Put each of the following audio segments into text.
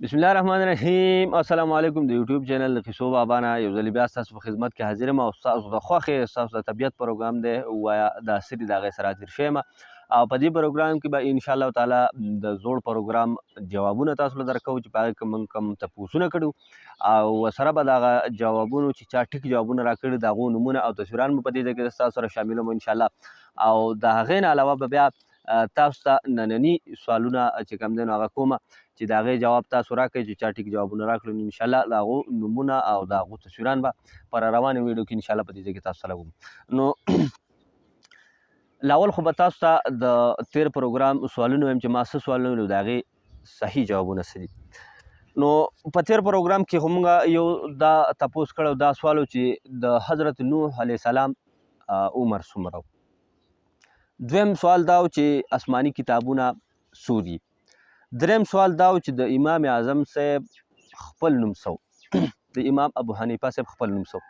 بسم الله الرحمن الرحیم. السلام علیکم. د یوټیوب چینل د قصو بابا نه یو ځل بیا ستاسو په خدمت کې حاضر یم او ستاسو د خوښې، ستاسو د طبیعت پروګرام دی وایا د سری د هغې سره حاضر شوی. او په دې پروګرام کې به ان شاء الله تعالی د زوړ پروګرام جوابونه تاسو له درکوو چې په هغې کې موږ کوم تپوسونه کړي، او سره به دغه جوابونو چې چا ټیک جوابونه راکړي د هغو نومونه او تصویران به په دې ځای کې ستاسو سره شاملوم ان شاء الله. او د هغې نه علاوه به بیا تاسو ته ننني سوالونه چې کوم دی نو هغه کومه چې د هغې جواب تاسو راکړئ چې چا ټیک جوابونه راکړل، نو انشاءالله د هغو نومونه او د هغو تصویران به په روانې ویډیو کې انشاءالله په دې ځای کې تاسو سره وم. نو لاول خو به تاسو ته د تیر پروګرام سوالونه وایم چې ما څه سوالونه ویل، د هغې صحیح جوابونه څه دي. نو په تیر پروګرام کې خو موږ یو دا تپوس کړی، دا سوال و چې د حضرت نوح علیه السلام عمر څومره و. دویم سوال دا و چې آسماني کتابونه څو دي. دریم سوال دا و چې د امام اعظم صاحب خپل نوم څه و، د امام ابو حنیفه صاحب خپل نوم څه و.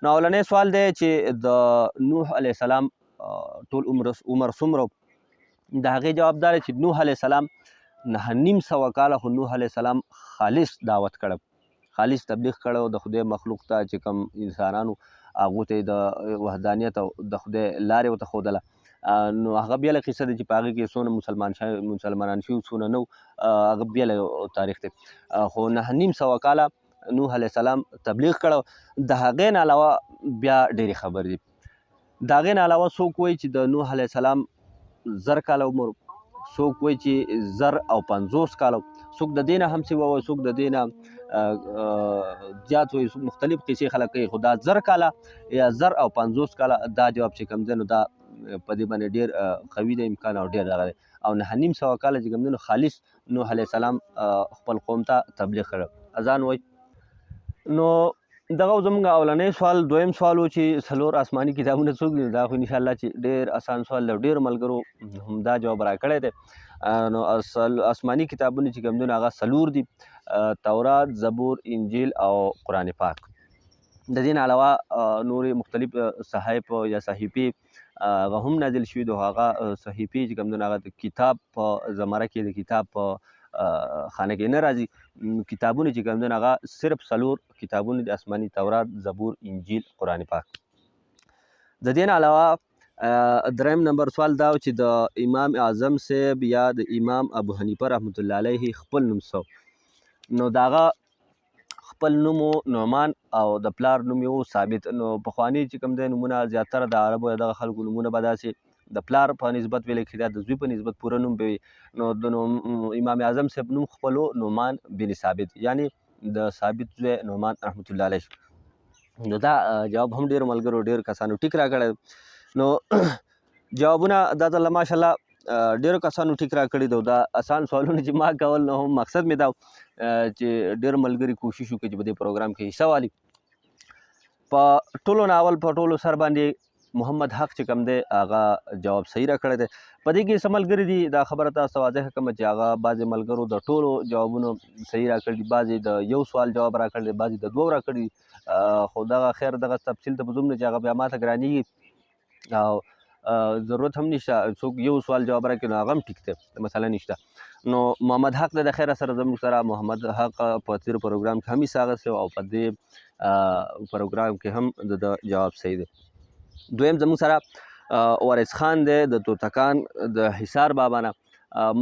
نو اولنی سوال دی چې د نوح علیه السلام ټول عمر څومره و. د هغې جواب دا دی چې نوح علیه السلام 950 کاله خو نوح علیه السلام خالص دعوت کړی، خالص تبلیغ کړی د خدای مخلوق ته چې کوم انسانانو هغو ته یې د وحدانیت او د خدای لارې ورته ښودله. نو هغه بېله قصه ده چې په هغې کې څونه مسلمانان شوي څونه نه وو، هغه بېله تاریخ دی. خو 950 کاله نوح علیه السلام تبلیغ کړی. د هغې نه علاوه بیا ډېرې خبرې دي. د هغې نه علاوه څوک وایي چې د نوح علیه السلام 1000 کاله عمر، څوک وایي چې 1050 کاله، څوک د دې نه هم څه وایي، څوک د دې نه زیات وایي، څوک مختلف قصې خلک کوي. خو دا 1000 کاله یا 1050 کاله دا جواب چې کوم دی نو دا په دې باندې ډېر قوي دی امکان او ډېر دغه دی. او 950 کاله چې کوم دی نو خالص نوح علیه السلام خپل قوم ته تبلیغ کړی. اذان وایي. نو دغه زمونږ اولنی سوال. دویم سوال و چې څلور آسماني کتابونه څوک دي. دا خو انشاءالله چې ډېر اسان سوال دی، ډېرو ملګرو هم دا جواب راکړی دی. نو آسماني کتابونه چې کوم دي نو هغه څلور دي، تورات، زبور، انجیل او قرآن پاک. د دې نه علاوه نورې مختلف صحایف یا صحیفې هغه هم نازل شوي دي. هغه صحیفې چې کوم دی نو هغه د کتاب په زمره کې د کتاب په خانه کې نه راځي. کتابونه چې کوم دی نو هغه صرف څلور کتابونه دي، آسماني، تورات، زبور، انجیل، قرآن پاک. د دې نه علاوه دریم نمبر سوال دا و چې د امام اعظم صاحب یا د امام ابو حنیفه رحمت الله علیه خپل نوم څه و. نو د هغه خپل نوم و نعمان او د پلار نوم یې و ثابت. نو پخواني چې کوم دی نومونه زیاتره د عربو یا دغه خلکو نومونه به داسې د پلار په نسبت ویل کېده، د زوی په نسبت پوره نوم به وي. نو د امام اعظم صاحب نوم خپل و نعمان بن ثابت، یعنی د ثابت زوی نعمان رحمت الله علیه. نو دا جواب هم ډېرو ملګرو ډېرو کسانو ټیک راکړی. نو جوابونه دا ځل ماشاءالله ډېرو کسانو ټیک راکړي دي. دا اسان سوالونه چې ما کول نو هم مقصد مې دا چې ډېر ملګري کوشش وکړي چې په دې پروګرام کې حصه والي. په ټولو نه اول په ټولو سر باندې محمد حق چې کوم دی هغه جواب صحیح راکړی دی. په دې کې څه ملګري دي دا خبره تاسو ته واضحه کړم چې هغه بعضې ملګرو د ټولو جوابونو صحیح راکړي دي، بعضې د یو سوال جواب راکړی دی، بعضې د دوو راکړي دي. خو دغه خیر دغه تفصیل ته به ځوم نه چې هغه بیا ما ته ګرانېږي او ضرورت هم نشته. څوک یو سوال جواب راکړي نو هغه هم ټیک دی، مسله نشته. نو محمد حق د خیره سره زموږ سره محمد حق په تېر پروګرام کې هم حصه اخیستې او په دې پروګرام کې هم د ده جواب صحیح دی. دویم زموږ سره وارث خان دی د توتکان د حصار بابا نه.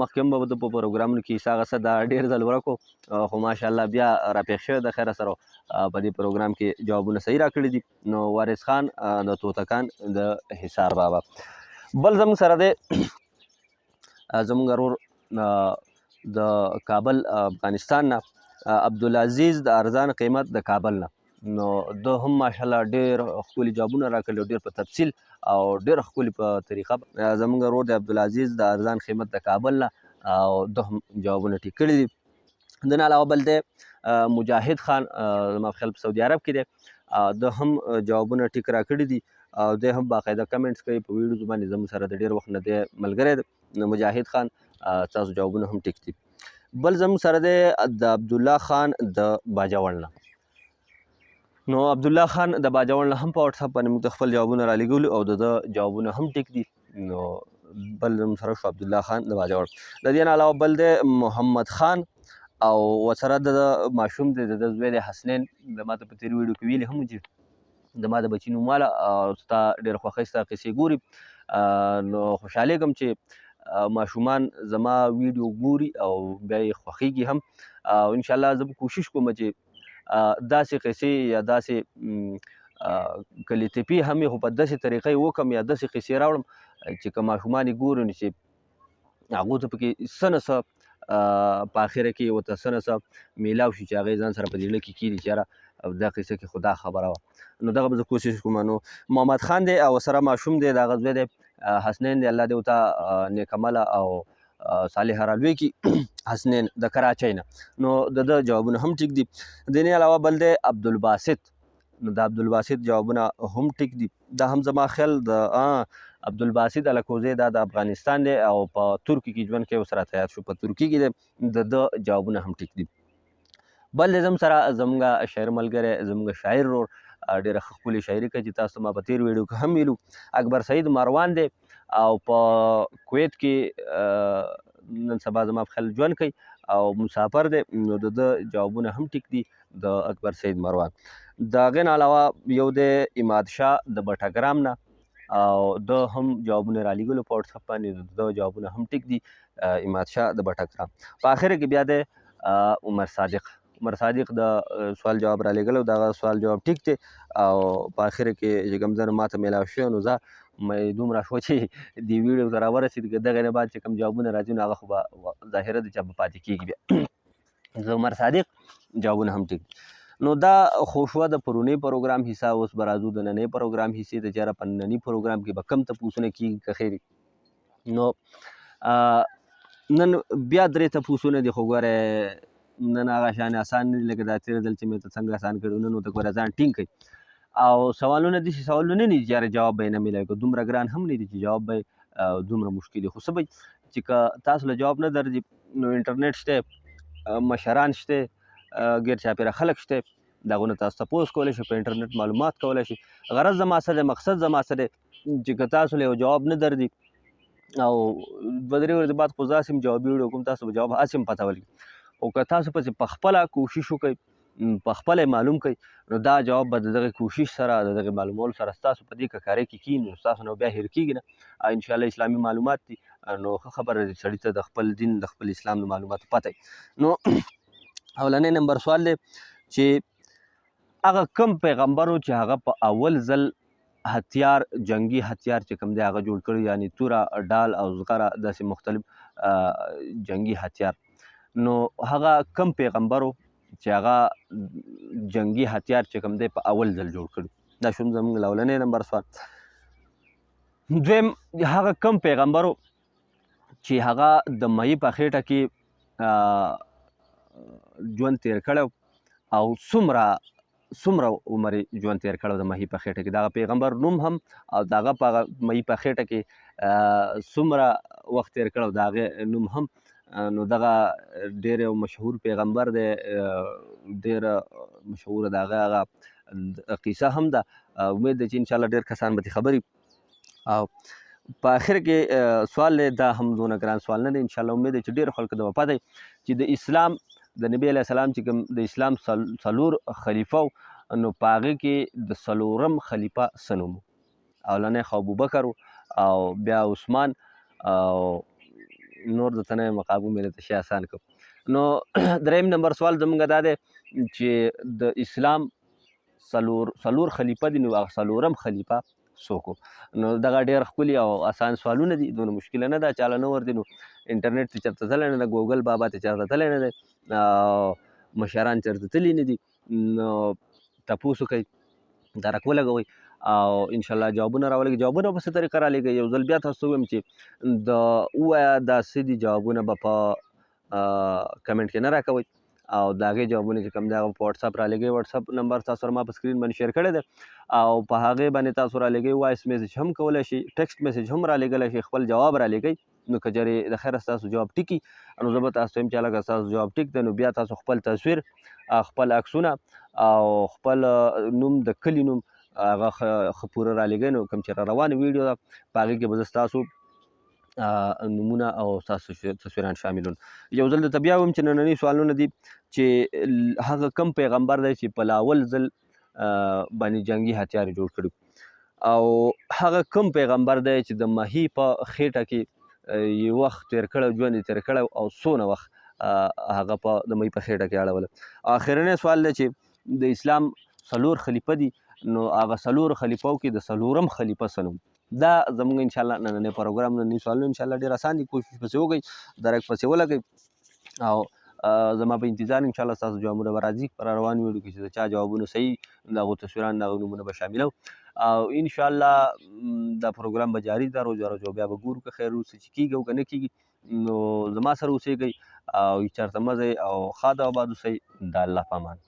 مخکې هم به د په پروګرامونو کې حصه اخیسته، دا ډېر ځل ورکو، خو ماشاءالله بیا راپېښ شوی د خیره سره په دې پروګرام کې جوابونه صحیح راکړي دي. نو وارث خان د توتکان د حصار بابا. بل زموږ سره دی زموږ ورور د کابل افغانستان نه عبدالعزیز د ارزان قیمت د کابل نه. نو ده هم ماشاءالله ډېر ښکلي جوابونه راکړل، ډېر په تفصیل او ډېر ښکلي په طریقه. زموږ ورور د عبدالعزیز د ارزان قیمت د کابل نه او ده هم جوابونه ټیک کړي دي. د نه علاوه بل دی مجاهد خان، زما په خیال په سعودي عرب کې دی، ده هم جوابونه ټیک راکړي دي او دی هم باقاعده کمنټس کوي په ویډیو باندې، زموږ سره د ډېر وخت نه دی ملګری دی. نو مجاهد خان ستاسو جوابونه هم ټیک دي. بل زموږ سره دی د عبدالله خان د باجوړ نه. نو عبدالله خان د باجوړ نه هم په واتساپ باندې موږ ته خپل جوابونه رالیږلي او د ده جوابونه هم ټیک دي. نو بل زموږ سره شو عبدالله خان د باجوړ. د دې نه علاوه بل دی محمد خان او ورسره د ماشوم دی، د ده زوی دی حسنین، د ما ته په تېرو ویډیو کې ویلي هم چې زما د بچي نوم واله او ستا ډېره خوښۍ ستا قصې ګوري. نو خوشحالېږم چې ماشومان زما ویډیو ګوري او بیا یې خوښېږي هم. او انشاءالله زه به کوشش کوم چې داسې قصې یا داسې که لطیفې هم یې خو په داسې طریقه یې وکړم یا داسې قصې راوړم چې که ماشومان یې ګوري نو چې هغو ته پکې څه نه څه په اخره کې ورته څه نه څه میلاو شي چې هغه ځان سره په دې زړه کې کښېني چې یاره دا قصه کې خو دا خبره وه. نو دغه به زه کوشش کوم. نو محمد خان دی او سره ماشوم دی، د هغه زوی دی حسنین دی، الله دې ورته نیک عمله او صالح رالوی کړي. حسنین د کراچۍ نه، نو د ده جوابونه هم ټیک دي. د دې علاوه بل دی عبدالباسط، نو د عبدالباسط جوابونه هم ټیک دي. دا هم زما خیال د عبدالباسط الکوزی دا د افغانستان دی او په ترکي کې ژوند کوي، اوس راته یاد شو په ترکي کې دی، د ده جوابونه هم ټیک دي. بل دی زموږ سره زموږ شاعر ملګری، زموږ شاعر ورور، ډېره ښه ښکلې شاعري کوي چې تاسو ته ما په تېر ویډیو کې هم ویلو، اکبر سعید مروان دی او په کویت کې نن سبا زما په خیال ژوند کوي او مسافر دی، نو د ده جوابونه هم ټیک دي د اکبر سعید مروان. د هغې نه علاوه یو دی عماد شاه د بټګرام نه، او ده هم جوابونه رالیږلو په واټساپ باندې، د ده جوابونه هم ټیک دي عماد شاه د بټګرام. په آخره کې بیا دی عمر صادق، عمر صادق د سوال جواب رالیږلو، دغه سوال جواب ټیک دی او په آخره کې چې کوم ځای ماته میلاو شوی، نو زه مې دومره شو چې دې ویډیو ته راورسېد، که دغې نه بعد چې کوم جوابونه راځي نو هغه خو به ظاهره د چا به پاتې کېږي. بیا د عمر صادق جوابونه هم ټیک دي. نو دا خو شوه د پرونی پروګرام حصه. اوس به راځو د ننۍ پروګرام حصې ته، چې یاره په ننني پروګرام کې به کم تپوسونه کېږي که خیر. نو نن بیا درې تپوسونه دي، خو ګوره نن هغه شان اسان نه دي لکه دا تېر ځل چې مې ته څنګه اسان کړي، نن ورته ګوره ځان ټینګ کړئ. او سوالونه داسې سوالونه نه دي چې یاره جواب به یې نه میلاوي، که دومره ګران هم نه دي چې جواب به یې دومره مشکل وي. خو څه به چې که تاسو له جواب نه درځي نو انټرنیټ شته، مشران شته، ګیر چاپېره خلک شته، د هغو نه تاسو تپوس کولی شئ، په انټرنیټ معلومات کولی شئ. غرض زما څه دی، مقصد زما څه دی چې که تاسو له یو جواب نه درځي او دوه درې ورځې بعد خو زه هسې هم جوابي ویډیو کوم، تاسو به جواب هسې هم پته ولګي. خو که تاسو پسې په خپله کوشش وکړئ، په خپله یې معلوم کړئ، نو دا جواب به د دغې کوشش سره، د دغې معلومولو سره ستاسو په دې ککارۍ کې کښېني، نو ستاسو نه بیا هېر کېږي نه. انشاءالله اسلامي معلومات دي، نو ښه خبره ده چې سړي ته د خپل دین، د خپل اسلام د معلوماتو پته وي. نو اولنی نمبر سوال دی چې هغه کم پیغمبر و چې هغه په اول ځل هتیار، جنگي هتیار چې کوم دی هغه جوړ کړی، یعنی توره، ډال او زغره، داسې مختلف جنگي هتیار. نو هغه کم پیغمبر و چې هغه جنگي هتیار چې کوم دی په اول ځل جوړ کړی؟ دا شوم زموږ اولنی نمبر سوال. دویم، هغه کم پیغمبر و چې هغه د مئی په خېټه کې ژوند تیر کړی او څومره عمر یې ژوند تیر کړی د مهي په خېټه کې؟ دغه پیغمبر نوم هم او دغه په هغه مهي په خېټه کې څومره وخت تیر کړی د هغې نوم هم. نو دغه ډېر یو مشهور پیغمبر دی، ډېره مشهوره د هغه هغه قصه هم ده. امید دی چې انشاءالله ډېر کسان به ترې خبر وي. او په آخر کې سوال دی، دا هم دونه ګران سوال نه دی، انشاءالله امید دی چې ډېرو خلکو ته به پته وي چې د اسلام د نبی علیه السلام چې کوم د اسلام څلور خلیفه و، نو په هغې کې د څلورم خلیفه څه نوم و؟ اولنی خو ابوبکر و، او بیا عثمان، او نور درته نه یم قابو مې درته شی اسان کړم. نو دریم نمبر سوال زموږ دا دی چې د اسلام څلور خلیفه دي، نو هغه څلورم خلیفه څوک و؟ نو دغه ډېر ښکلي او اسان سوالونه دي، دونه مشکله نه ده، چاله نه ورځي. نو انټرنیټ ته چېرته تللی نه دی، ګوګل بابا ته چېرته تللی نه دی، او مشران چېرته تللي نه دي، نو تپوس وکړئ، درک ولګوئ او انشاءالله جوابونه راولېږئ. جوابونه په څه طریقه رالیږئ؟ یو ځل بیا تاسو ته ووایم چې د ووایه دا څه دي، جوابونه به په کمنټ کې نه راکوئ، او د هغې جوابونه چې کوم دی هغه په واټساپ رالیږئ. واټساپ نمبر تاسو سره ما په سکرین باندې شیر کړی دی او په هغې باندې تاسو رالیږئ. وایس میسج هم کولی شئ، ټیکسټ میسج هم رالیږلی شئ، خپل جواب رالیږئ. نو که چېرې د خیره ستاسو جواب ټیکي، نو زه به تاسو ته وایم چې هلکه ستاسو جواب ټیک دی، نو بیا تاسو خپل تصویر، خپل عکسونه او خپل نوم، د کلي نوم هغه ښه پوره رالیږئ. نو کوم چې را روانه ویډیو ده په هغې کې به زه ستاسو نمونه او تاسو تصویران شاملون. یو ځل درته بیا ویم چې ننني سوالونه دي چې هغه کم پیغمبر دی چې په لاول ځل باندې جنگي هتیار جوړ کړي، او هغه کم پیغمبر دی چې د مهي په خېټه کې یې وخت تېر کړی، ژوند یې تېر کړی او څونه وخت هغه په د مهي په خېټه کې اړوله. آخرنی سوال دی چې د اسلام څلور خلیفه دي، نو هغه څلور خلیفو کې د څلورم خلیفه څه نوم؟ دا زمونږ ان شاء الله نننی پروګرام، ننني سوالونه ان شاء الله ډېر اسان دي. کوشش پسې وکړئ، درک پسې ولګئ او زما په انتظار ان شاء الله ستاسو جوابونه به راځي په روان ویډیو کې چې د چا جوابونه صحیح د هغو تصویران د هغو نومونه به شاملو، او ان شاء الله دا پروګرام به جاري ده روز روز، بیا به ګورو که خیر وروسته چې کېږي او که نه کېږي. نو زما سره اوسېږئ او چېرته مه ځئ او ښاد او آباد اوسئ. د الله په امان.